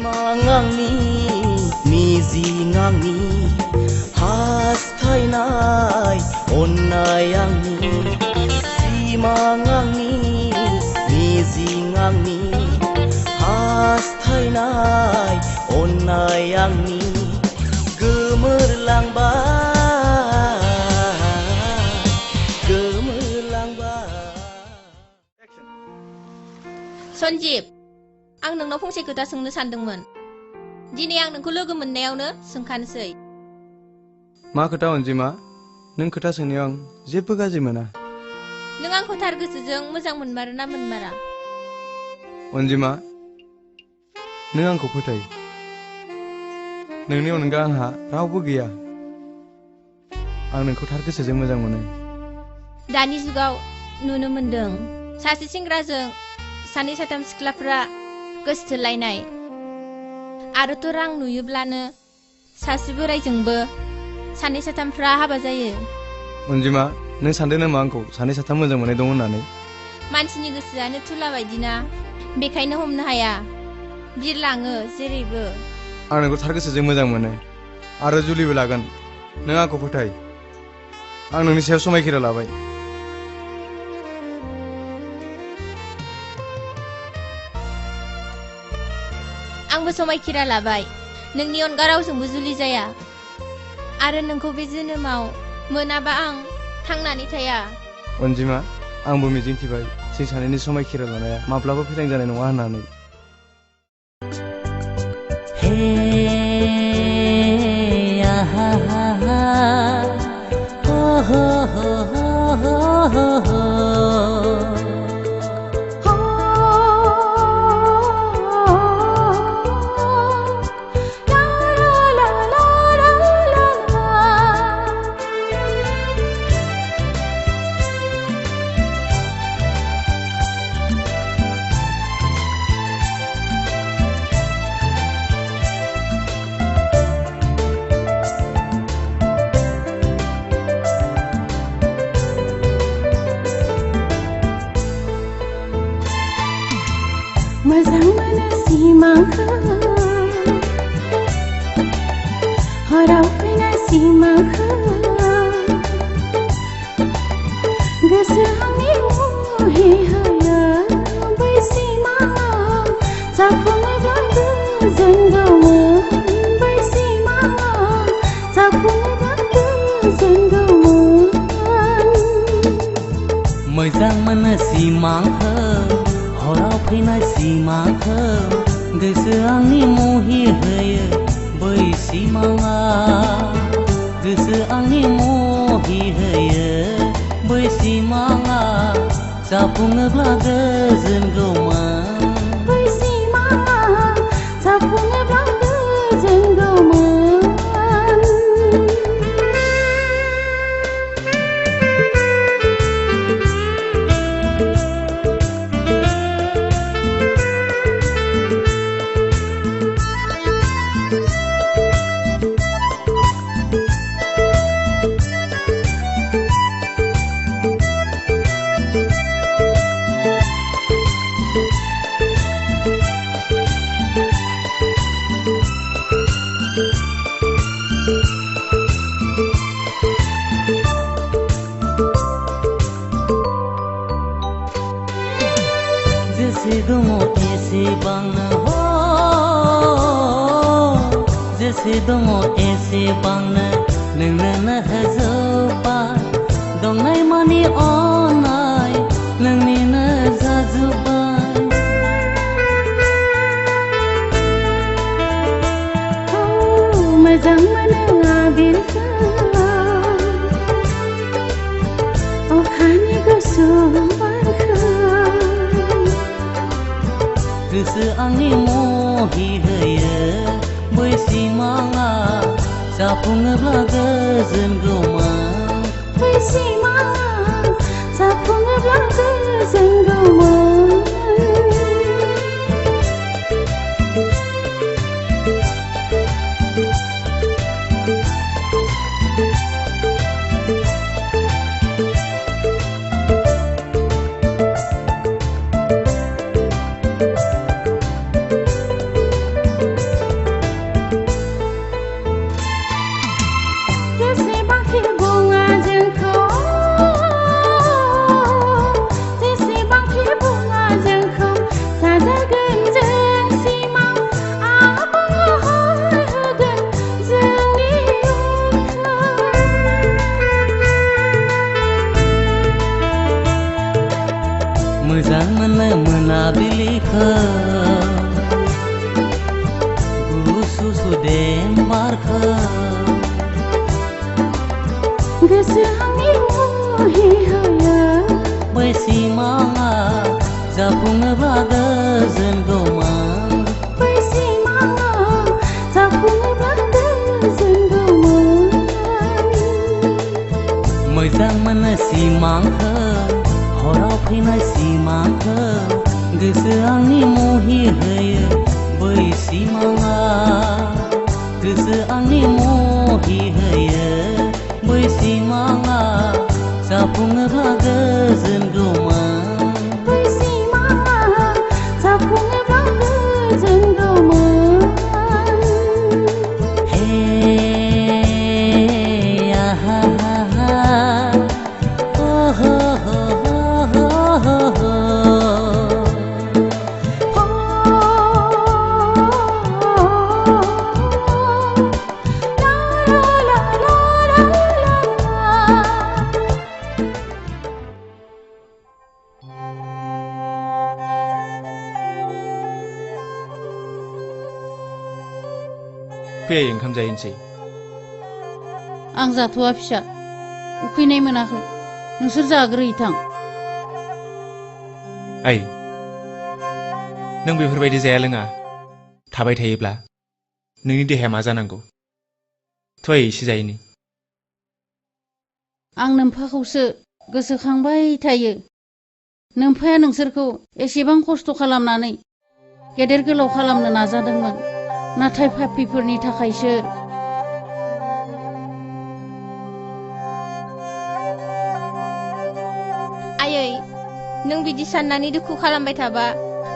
सिमां आंनि मिजिं आंनि हास्थायनाय अननाय आंनि सिमां आंनि मिजिं आंनि हास्थायनाय अननाय आंनि सन्जीब, आं नोंनाव फंसे खोथा सोंनो सानदोंमोन। दिनै आं नोंखौ लोगो मोननायावनो सोंखानोसै। मा खोथा अनजिमा? नों खोथा सोंनायाव आं जेबो गाज्रि मोना। नों आंखौ थार गोसोजों मोजां मोनमारो ना मोनमारा? अनजिमा, नों आंखौ फोथाय। नोंनि अनगा आंहा रावबो गैया। आं नोंखौ थार गोसोजों मोजां मोनो। दानि जुगाव नुनो मोनदों सासे सेंग्राजों सानै साथाम सिख्लाफ्रा गोसोथोलायनाय आरोथ' रां नुयोब्लानो सासे बोरायजोंबो सानै साथामफ्रा हाबा जायो। अनजिमा, नों सानदों नामा आंखौ सानै साथाम मोजां मोननाय दं होननानै? मानसिनि गोसोआनो थुला बायदिना, बेखायनो हमनो हाया, बिरलाङो जेरैबो। आं नोंखौ थार गोसोजों मोजां मोनो आरो जुलिबो लागोन। नों आंखौ फोथाय। आं नोंनि सायाव समायखिरा लाबाय। आंबो समायखिरा लाबाय। नोंनि अनगा रावजोंबो जुलि जाया आरो नोंखौ बे जोनोमाव मोनाबा आं थांनानै थाया। अनजिमा, आंबो मिजिंथिबाय जों सानैनि समायखिरा लानाया माब्लाबा फेलें जानाय नङा होननानै। मोजां मोनो सिमांखौ हराव फैनाय सिमांखौ गोसो आंनि मुहि होयो बै सिमाङा जाफुङोब्ला गोजोनगौमोन बै सिमाङा जाफुङोब्ला गोजोनगौमोन। मोजां मोनो सिमांखौ हराव फैनाय सिमांखौ गोसो आंनि मुहि होयो बै सिमाङा गोसो आंनि मुहि होयो बै सिमाङा जाफुङोब्ला गोजोनगौमोन बै सिमाङा जाफुङोब्ला गोजोनगौमोन। जेसे दङ एसेबांनो जेसे दङ एसेबांनो नोंनो होजोबबाय दंनाय मानि अननाय नोंनिनो जाजोबबाय। मोजां मोनो आबिरखौ अखानि गुसु बारखौ गोसो आंनि मुहि होयो बै सिमाङा जाफुङोब्ला गोजोनगौमोन बै सिमाङा जाफुङोब्ला गोजोनगौमोन। सुदेम बारखो गोसो आंनि मुहि होयो बै सिमाङा जाफुङोब्ला गोजोनगौमा बै सिमाङा जाफुङोब्ला गोजोनगौमोन मोजां मोनो सिमांखो हराव फैनाय सिमांखो गोसो आंनि मुहि होयो बै सिमाङा गोसो आंनि मुहि होयो बै सिमाङा जाफुङोब्ला गोजोनगौमा बै सिमाङा जाफुङोब्ला गोजोनगौमोन हे आहा हा ओ हो हो हो हो हो फै ओंखाम जाहैनोसै आं जाथ'वा फिसा उखैनाय मोनाखै नोंसोर जाग्रोयै थां आइ नों बेफोरबायदि जाया लोङा थाबाय थायोब्ला नोंनि देहाया मा जानांगौ थ'य एसे जायैनि आं नोम्फाखौसो गोसोखांबाय थायो नोम्फाया नोंसोरखौ एसेबां खस्थ' खालामनानै गेदेर गोलाव खालामनो नाजादोंमोन नाथाय पापिफोरनि थाखायसो आयै नों बिदि साननानै दुखु खालामबाय थाबा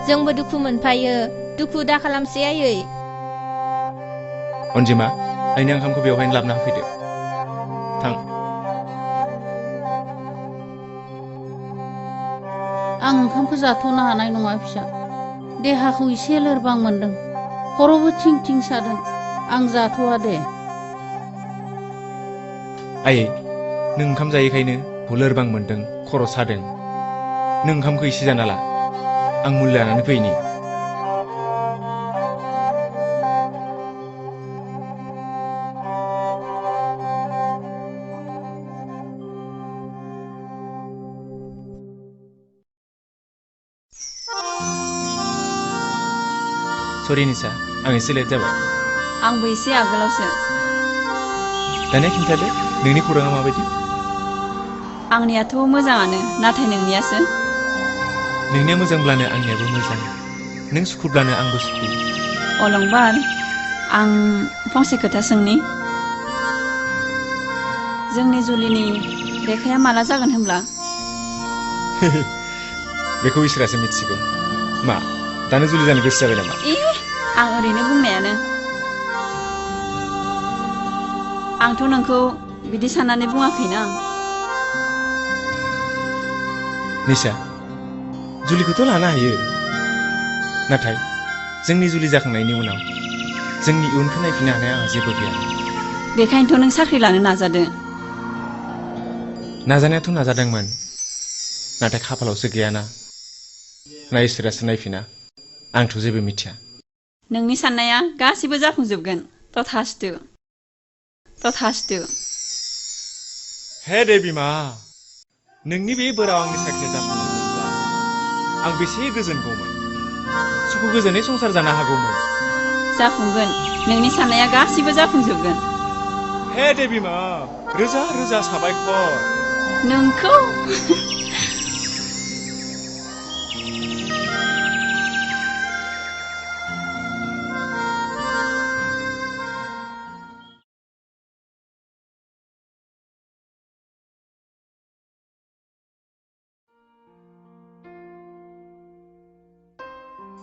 जोंबो दुखु मोनफायो दुखु दा खालामसै आयै अनजिमा आइनि ओंखामखौ बेवहायनो लाबोना होफैदो थां आं ओंखामखौ जाथ'नो हानाय नङा फिसा देहाखौ एसे लोरबां मोनदों खर'बो थिं थिं सादों आं जाथ'वा दे आयै नों ओंखाम जायैखायनो लोरबां मोनदों खर' सादों नों ओंखामखौ एसे जाना ला आं मुलि लानानै फैनि सरि निसा आं एसे लेट जाबाय आंबो एसे आगोलावसो दानिया खिन्थादो नोंनि खौराङा माबायदि आंनियाथ' मोजाङानो नाथाय नोंनियासो नोंनिया मोजांब्लानो आंनियाबो मोजां नों सुखुब्लानो आंबो सुखु अलंबार आं फंसे खोथा सोंनि जोंनि जुलिनि लेखाया माला जागोन होनब्ला बेखौ इसोरासो मिथिगौ मा दानो जुलि जानो गोसो जाबाय नामा आं ओरैनो बुंनायानो आंथ' नोंखौ बिदि साननानै बुङाखैना निसा जुलिखौथ' लानो हायो नाथाय जोंनि जुलि जाखांनायनि उनाव जोंनि इयुनखौ नायफिननो हानाय आंहा जेबो गैया बेखायनोथ' नों साख्रि लानो नाजादो नाजानायाथ' नाजादोंमोन नाथाय खाफालावसो गैयाना ना इसोरासो नायफिना आंथ' जेबो मिथिया नोंनि साननाया गासिबो जाफुंजोबगोन तथास्तु तथास्तु हे देबि मा नोंनि बे बोराव आंनि साख्रिया जाफुंजोबोब्ला आं बेसे गोजोनगौमोन सुखु गोजोनै संसार जानो हागौमोन जाफुंगोन नोंनि साननाया गासिबो जाफुंजोबगोन हे देबि मा रोजा रोजा साबायखर नोंखौ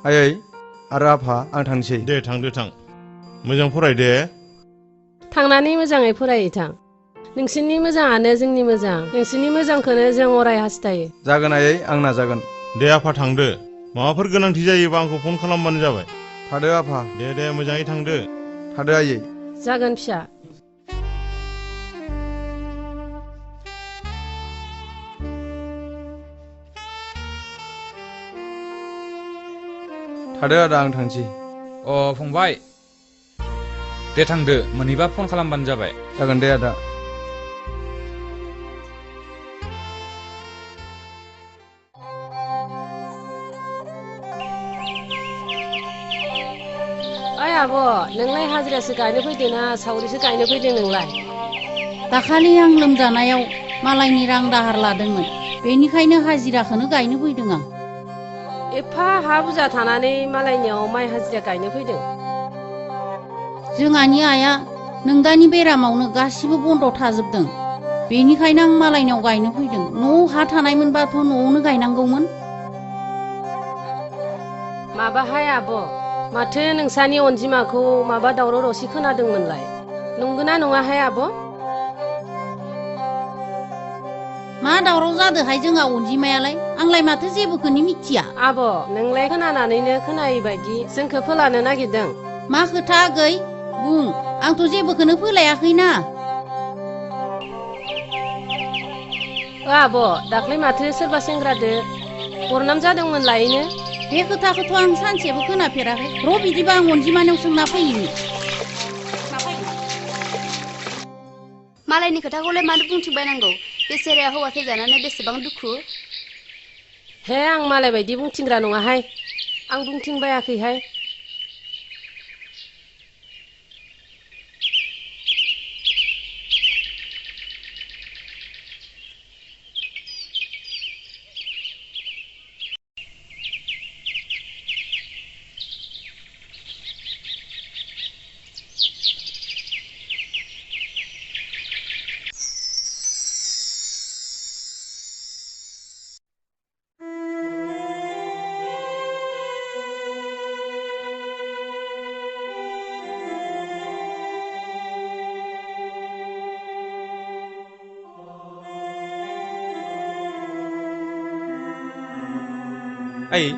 आयै आरो आफा आं थांसै दे थांदो थां मोजां फराय दे थांनानै मोजाङै फरायहैथां नोंसोरनि मोजाङानो जोंनि मोजां नोंसोरनि मोजांखौनो जों अराय हास्थायो जागोन आयै आं नाजागोन दे आफा थांदो माबाफोर गोनांथि जायोबा आंखौ फन खालामबानो जाबाय थादो आफा दे मोजाङै थांदो थादो आयै जागोन फिसा थादो आदा आं थांसै फंबाय दे थांदो मोनहैबा फन खालामबानो जाबाय जागोन दे आदा ओइ आब' नोंलाय हाजिरासो गायनो फैदों ना सावरिसो गायनो फैदों नोंलाय दाखालि आं लोमजानायाव मालायनि रां दाहार लादोंमोन बेनिखायनो हाजिराखौनो गायनो फैदों आं एफा हा बुरजा थानानै मालायनियाव माइ हाजिरा गायनो फैदों जोंहानि आइया नोंदानि बेरामावनो गासिबो बन्द थाजोबदों बेनिखायनो आं मालायनाव गायनो फैदों न'आव हा थानायमोनबाथ' न'आवनो गायनांगौमोन माबाहाय आब' माथो नोंसानि अनजिमाखौ माबा दावराव दावसि खोनादोंमोनलाय नंगौना नङाहाय आब' मा दावराव जादोंहाय जोंहा अनजिमायालाय आंलाय माथो जेबोखौनो मिथिया आब' नोंलाय खोनानानैनो खोनायै बायदि जोंखौ फोलानो नागिरदों मा खोथा आगै बुं आंथ' जेबोखौनो फोलायाखैना आब' दाख्लै माथो सोरबा सेंग्रादो बरनाम जादोंमोन लायनो बे खोथाखौथ' आं सानसेबो खोनाफेराखै र' बिदिबा आं अनजिमानियाव सोंना फैनि मालायनि खोथाखौलाय मानो बुंथिंबायनांगौ बेसेराया हौवा थैजानानै बेसेबां दुखु हे आं मालाय बायदि बुंथिंग्रा नङाहाय आं बुंथिंबायाखैहाय आइ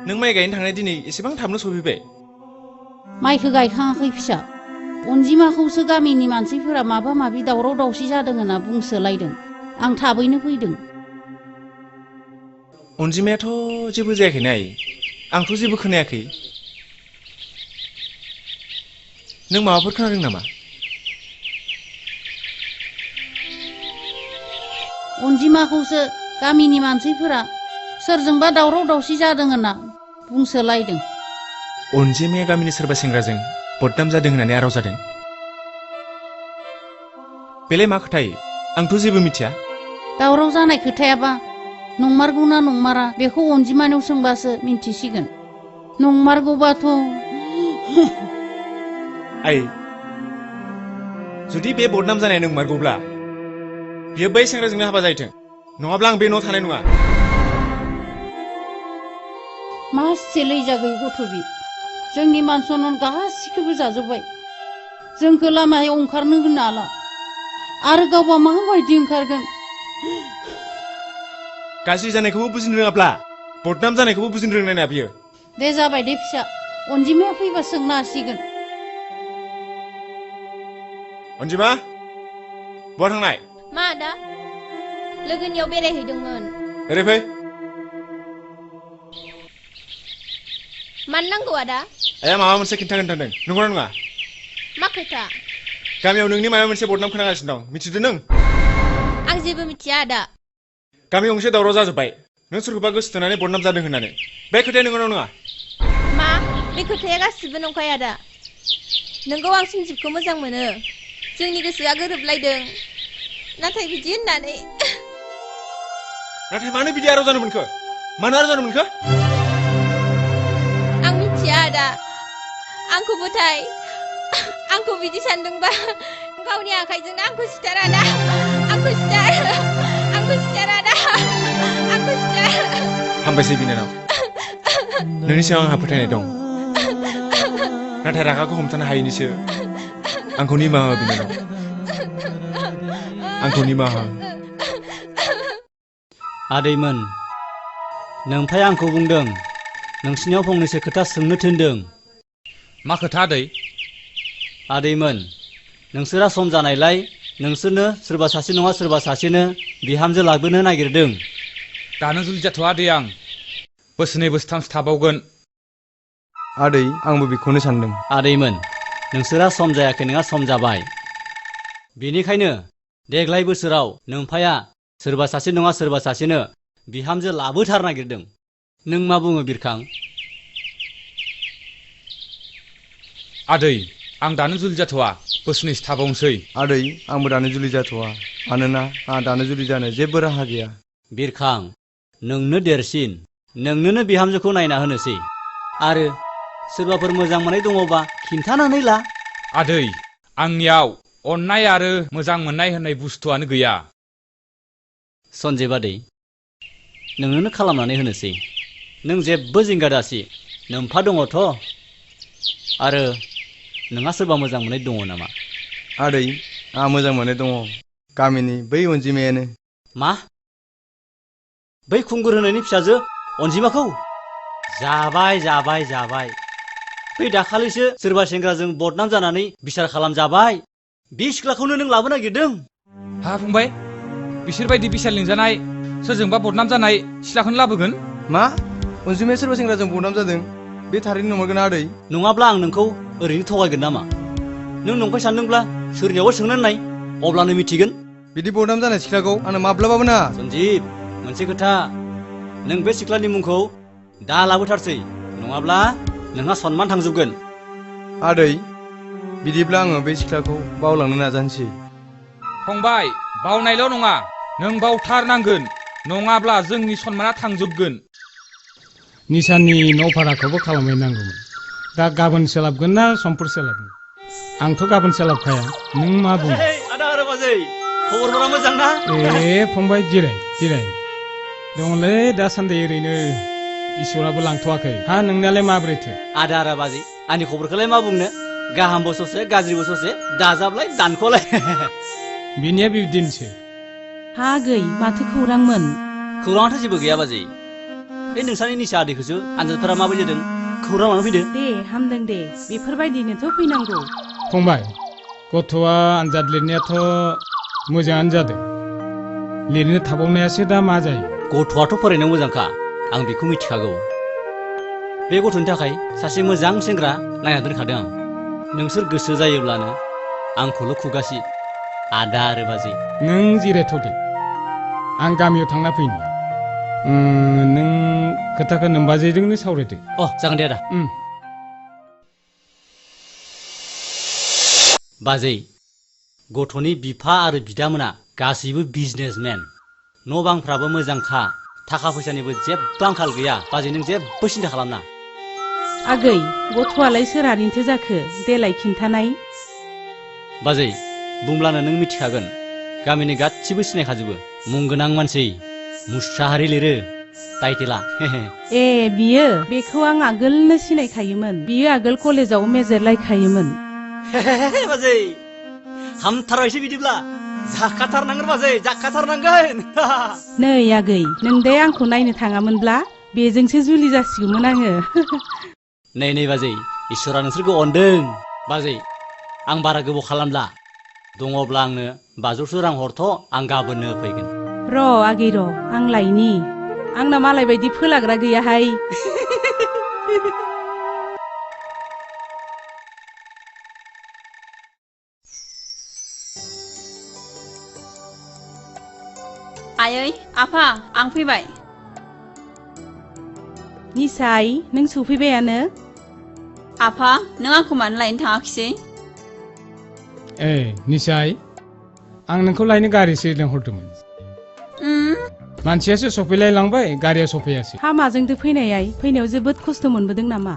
नों माइ गायनो थांनाय दिनै एसेबां थाबनो सफैबाय माइखौ गायखाङाखै फिसा अनजिमाखौसो गामिनि मानसिफोरा माबा माबि दावराव दावसि जादों होनना बुंसोलायदों आं थाबैनो फैदों अनजिमायाथ' जेबो जायाखैना आइ आंथ' जेबो खोनायाखै नों माबाफोर खोनादों नामा अनजिमाखौसो गामिनि मानसिफोरा सोरजोंबा दावराव दावसि जादों होनना बुंसोलायदों अनजिमाया गामिनि सोरबा सेंग्राजों बदनाम जादों होननानै आराव जादों बेलाय मा खोथाय आंथ' जेबो मिथिया दावराव जानाय खोथायाबा नंमारगौना नंमारा बेखौ अनजिमानियाव सोंबासो मिन्थिसिगोन नंमारगौबाथ' आइ जुदि बे बदनाम जानाया नंमारगौब्ला बियो बै सेंग्राजोंनो हाबा जाहैथों नङाब्ला आं बे न'आव थानाय नङा मासे लैजागै गथ' बि जोंनि मान सनमान गासिखौबो जाजोब्बाय जोंखौ लामायाव ओंखारनो होनो हाला आरो गावबा माबायदि ओंखारगोन गाज्रि जानायखौबो बुजिनो रोङाब्ला बदनाम जानायखौबो बुजिनो रोंनाय ना बियो दे जाबाय दे फिसा अनजिमाया फैबा सोंनो हासिगोन अनजिमा बहा थांनाय मा आदा लोगोनियाव बेरायहैदोंमोन ओरै फै मानो नांगौ आदा आइया माबा मोनसे खिन्थागोन होनदों नंगौना नङा मा खोथा गामियाव नोंनि माबा मोनसे बदनाम खोनागासिनो दं मिथिदों नों आं जेबो मिथिया आदा गामि गंसे दावराव जाजोब्बाय नों सोरखौबा गोसोथोनानै बदनाम जादों होननानै बे खोथाया नंगौना नङा मा बे खोथाया गासिबो नंखाय आदा नोंगौ आं सन्जिबखौ मोजां मोनो जोंनि गोसोआ गोरोबलायदों नाथाय बिदि होननानै नाथाय मानो बिदि आराव जानो मोनखो मानो आराव जानो मोनखो आं मिथिया आदा आंखौ फोथाय आंखौ बिदि सानदोंबा गावनि आखाइजोंनो आंखौ सिथार आदा आंखौ सिथार आदा आंखौ सिथार हामबायसै बिनानाव नोंनि सायाव आंहा फोथायनाय दं नाथाय रागाखौ हमथानो हायैनिसो आंखौ निमाहा हो बिनानाव आंखौ निमाहा हो आदैमोन नोमफाय आंखौ बुंदों नोंसिनियाव फंनैसो खोथा सोंनो थिनदों मा खोथा आदै आदैमोन नोंसोरा सम जानायलाय नोंसोरनो सोरबा सासे नङा सोरबा सासेनो बिहामजो लाबोनो नागिरदों दानो जुलि जाथ'आ आदै आं बोसोरनै बोसोरथामसो थाबावगोन आदै आंबो बेखौनो सानदों आदैमोन नोंसोरा सम जायाखै नङा सम जाबाय। बेनिखायनो देग्लाय बोसोराव नोम्फाया सोरबा सासे नङा सोरबा सासेनो बिहामजो लाबोथार नागिरदों। नों मा बुङो बिरखां? आदै आं दानो जुलि जाथ'वा, बोसोरनैसो थाबावनोसै। आदै आंबो दानो जुलि जाथ'वा, मानोना आंहा दानो जुलि जानो जेबो राहा गैया। बिरखां, नोंनो देरसिन, नोंनोनो बिहामजोखौ नायना होनोसै। आरो सोरबाफोर मोजां मोननाय दङबा खिन्थानानै ला। आदै आंनियाव अननाय आरो मोजां मोननाय होननाय बुस्थुआनो गैया। सन्जय बादै, नोंनोनो खालामनानै होनोसै। नों जेबो जिंगा दासि, नोम्फा दङथ'। आरो नोंहा सोरबा मोजां मोननाय दङ नामा? आदै आंहा मोजां मोननाय दङ, गामिनि बै अनजिमायानो। मा? बै खुंगुर होनायनि फिसाजो अनजिमाखौ? जाबाय जाबाय जाबाय। बै दाखालिसो सोरबा सेंग्राजों बदनाम जानानै बिसार खालामजाबाय, बे सिख्लाखौनो नों लाबो नागिरदों? हा फंबाय, बिसोरबायदि बिसार लिंजानाय सोरजोंबा बदनाम जानाय सिख्लाखौनो लाबोगोन? मा? अनजिमाया सोरबा सेंग्राजों बदनाम जादों? बे थारैनो नंमारगोन आदै? नङाब्ला आं नोंखौ ओरैनो थगायगोन नामा? नों नंखाय सानदोंब्ला सोरनियावबा सोंनानै नाय, अब्लानो मिथिगोन। बिदि बदनाम जानाय सिख्लाखौ आंनो माब्लाबाबो नाङा। सन्जिब, मोनसे खोथा, नों बे सिख्लानि मुंखौ दा लाबोथारसै, नङाब्ला नोंहा सनमान थांजोबगोन। आदै बिदिब्ला आङो बे सिख्लाखौ बावलांनो नाजानोसै। फंबाय, बावनायल' नङा, नों बावथारनांगोन, नङाब्ला जोंनि सनमाना थांजोबगोन। निसानि न' भाराखौबो खालामबाय नांगौमोन। दा गाबोन सोलाबगोन ना समफोर सोलाबगोन? आंथ' गाबोन सोलाबखाया, नों मा बुङो? आदा आरो बाजै, खबरफोरा मोजां ना? फंबाय जिराय दङलै दासान्दि ओरैनो, इसोराबो लांथ'वाखै। हा नोंनालाय माबोरैथो? आदा आरो बाजै, आंनि खबरखौलाय मा बुंनो, गाहामबो ससे गाज्रिबो ससे, दाजाबलाय दानख'लाय। बिनिया बिदिनोसै। हा आगै, माथो खौरांमोन? खौराङाथ' जेबो गैया बाजै। बे नोंसानि निसा आदैखौसो आनजादफोरा माबायदि जादों खौरां लाना फैदो। दे हामदों दे, बेफोरबायदिनोथ' फैनांगौ। फंबाय, गथ'आ आनजाद लिरनायाथ' मोजाङानो जादों, लिरनो थाबावनायासो दा मा जायो। गथ'आथ' फरायनायाव मोजांखा, आं बेखौ मिथिखागौ। बे गथ'नि थाखाय सासे मोजां सेंग्रा नायना दोनखादों आं। नोंसोर गोसो जायोब्लानो आंखौल' खुगासि, आदा आरो बाजै। नों जिरायथ'दे, आं गामियाव थांना फैनि। नों खोथाखौ नोमबाजैजोंनो सावरायदो। जागोन दे आदा। बाजै, गथ'नि बिफा आरो बिदामोना गासैबो बिजनेसमेन, न' बांफ्राबो मोजांखा, थाखा फैसानिबो जेबो आंखाल गैया। बाजै नों जेबो सिन्था खालामना। आगै, गथ'आलाय सोरहानिथो जाखो, देलाय खिन्थानाय। बाजै, बुंब्लानो नों मिथिखागोन, गामिनि गासिबो सिनायखाजोबो, मुं गोनां मानसि, मुसाहारि लिरो, टाइटेला। बियो, बेखौ आं आगोलनो सिनायखायोमोन, बियो आगोल कलेजाव मेजर लायखायोमोन। बाजै, हामथारबायसो बिदिब्ला, जाखाथारनांगोन बाजै, जाखाथारनांगोन। नै आगै, नोंदाय आंखौ नायनो थाङामोनब्ला बेजोंसो जुलि जासिगौमोन आङो। नै बाजै, इसोरा नोंसोरखौ अनदों। बाजै, आं बारा गोबाव खालामला, दङब्ला आंनो 500 रां हरथ', आं गाबोननो फैगोन। र' आगै र', आं लायनि, आंना मालाय बायदि फोलाग्रा गैयाहाय। आयै, आफा, आं फैबाय। निसाय, नों सफैबायानो? आफा, नों आंखौ मानो लायनो थाङाखिसै? निसाय, आं नोंखौ लायनो गारिसो लिंहरदोंमोन। मानसियासो सफैलाय लांबाय, गारिया सफैयासै। हा माजोंथो फैनाय? फैनायाव जोबोद खस्थ' मोनबोदों नामा?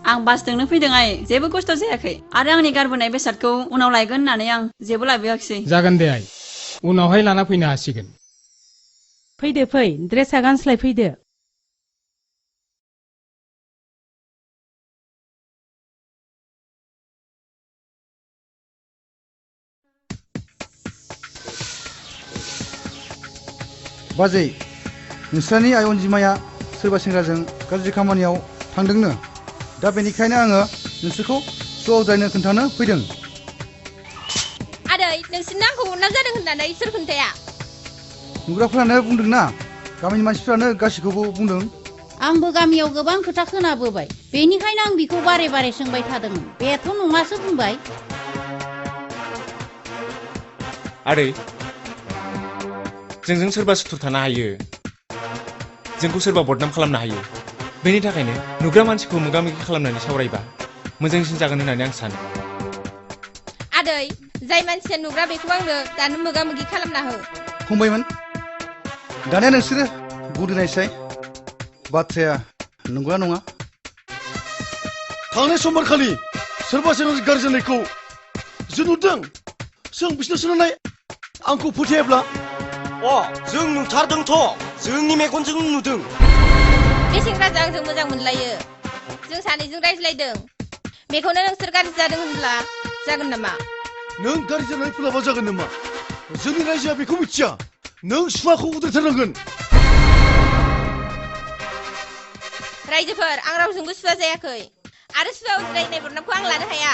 आं बासजोंनो फैदों आइ, जेबो खस्थ' जायाखै। आरो आंनि गारबोनाय बेसादखौ उनाव लायगोन होननानै आं जेबो लाबोआखिसै। जागोन दे आइ, उनावहाय लाना फैनो हासिगोन। फैदो फै, ड्रेसा गानस्लाय फैदो। बाजै, नोंस्रानि आइ अनजिमाया सोरबा सेंग्राजों गाज्रि खामानियाव थांदोंनो, दा बेनिखायनो आङो नोंसोरखौ स'जायनो खोन्थानो फैदों। आदै, नोंसोरनो आंखौ बदनाम जादों होननानै सोर खोन्थाया? नुग्राफोरानो बुंदोंना, गामिनि मानसिफ्रानो गासैखौबो बुंदों। आंबो गामियाव गोबां खोथा खोनाबोबाय बेनिखायनो आं बिखौ बारे बारे सोंबाय थादोंमोन बेथ' नङासो बुंबाय आदै जोंजों सोरबा सुथुर थानो हायो जोंखौ सोरबा बदनाम खालामनो हायो बेनि थाखायनो नुग्रा मानसिखौ मोगा मोगि खालामनानै सावरायबा मोजांसिन जागोन होननानै आं सानो आदै जाय मानसिया नुग्रा बेखौ आंनो दानो मोगा मोगि खालामना हो फंबायमोन दानिया नोंसोरो बुजिनायसाय बाथ्राया नंगौना नङा थांनाय समबारखालि सोरबा सेंग्रा गाज्रि जानायखौ जों नुदों जों बिसोरनो सोंनाय आंखौ फोथायाब्ला जों नुथारदोंथ' जोंनि मेगनजों नुदों बे सेंग्राजों आंजों मोजां मोनलायो जों सानैजों रायज्लायदों बेखौनो नोंसोर गाज्रि जादों होनब्ला जागोन नामा नों गाज्रि जानानै फोलाबा जागोन नामा जोंनि रायजोआ बेखौ मिथिया नों सुवाखौ उद्रायथारनांगोन रायजोफोर आं रावजोंबो सुवा जायाखै आरो सुवा उद्रायनाय बदनामखौ आं लानो हाया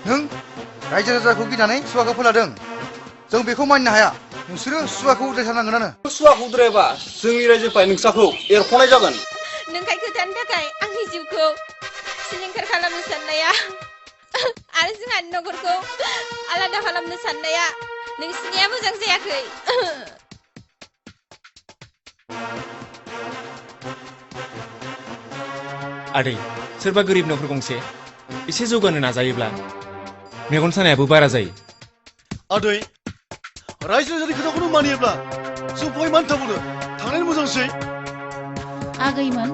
नों रायजो राजाखौ गिनानै सुवाखौ फोलादों जों बेखौ मानिनो हाया नोंसोरो सुवाखौ उद्रायथारनांगोनानो सुवाखौ उद्रायबा जोंनि रायजोनिफ्राय नोंसाखौ एरख'नाय जागोन नोंखाय खोथानि थाखाय आंनि जिउखौ सिलिंखार खालामनो साननाया आरो जोंहानि न'खरखौ आलादा खालामनो साननाया नोंसिनिया मोजां जायाखै आदै सोरबा गोरिब न'खर गंसे एसे जौगानो नाजायोब्ला मेगन सानायाबो बारा जायो आदै रायजो राजानि खोथाखौनो मानियोब्ला जों बहाय मानो थाबावनो थांनायानो मोजांसै आगैमोन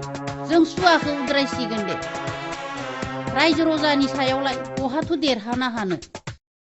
जों सुवाखौ उद्रायसिगोन दे रायजो रजानि सायावलाय बहाथो देरहानो हानो